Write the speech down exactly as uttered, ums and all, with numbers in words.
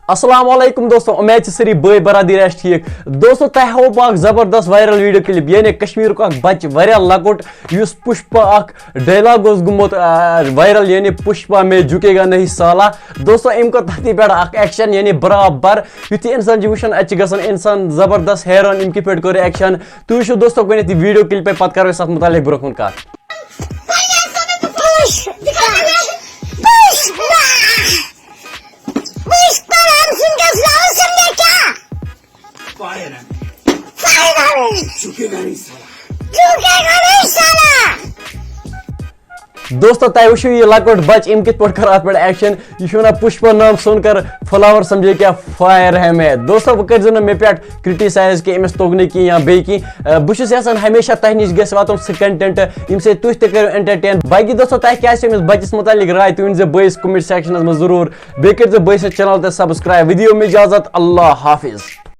السلام علیکم دوستو، امید چھِ سٲری بٲے برادری آسہِ ٹھیٖک۔ دوستو، تۄہہِ ہاوو بہٕ اکھ زبردست وائرل ویڈیو کلپ، یعنی کشمیٖرُک اکھ بچہِ واریاہ لۄکُٹ، یُس پُشپا اکھ ڈائلاگ اوس گوٚمُت، آ، وائرل، یعنی پُشپا میں جھکے گا نہیں سالا۔ دوستو، أمۍ کوٚر تَتھی پٮ۪ٹھ اکھ ایکشن، یعنی برابر یُتھُے انسان چھُ وٕچھان، اَتہِ چھِ گژھان انسان زبردست حیران، أمۍ کِتھ پٲٹھۍ کوٚر ایکشن۔ تُہۍ وٕچھِو دوستو گۄڈٕنٮ۪تھ یہِ ویڈیو کلپ، پتہٕ کرو أسۍ اتھ متعلق برونٛہہ کُن کتھ۔ Push, push, push, push, push, push, push, push. دوستو، تۄہہِ وٕچھِو یہِ لۄکُٹ بچہٕ، أمۍ کِتھ پٲٹھۍ کٔر اَتھ پٮ۪ٹھ ایکشن۔ یہِ چھُ وَنان، "پُشپا نام سُن کر فلاور سمجھے کیا فائر ہے میں۔" دوستو، وۄنۍ کٔرۍزیو نہٕ مےٚ پٮ۪ٹھ کرٹیسائز کہِ أمِس توٚگ نہٕ کینٛہہ یا بیٚیہِ کینٛہہ۔ آ، بہٕ چھُس یژھان ہمیشہ تۄہہِ نِش گژھِ واتُن سُہ content، ییٚمہِ سۭتۍ تُہۍ تہِ کٔرِو entertain۔ باقٕے دوستو، تۄہہِ کیٛاہ آسہِ أمِس بچس مُتعلق راے، تُہۍ ؤنۍزیو بٲیِس comment sectionس منٛز ضروٗر۔ بیٚیہِ کٔرۍزیو بٲیِس channel تہِ subscribe۔ وۄنۍ دِیِو مےٚ اجازت، اللہ حافظ۔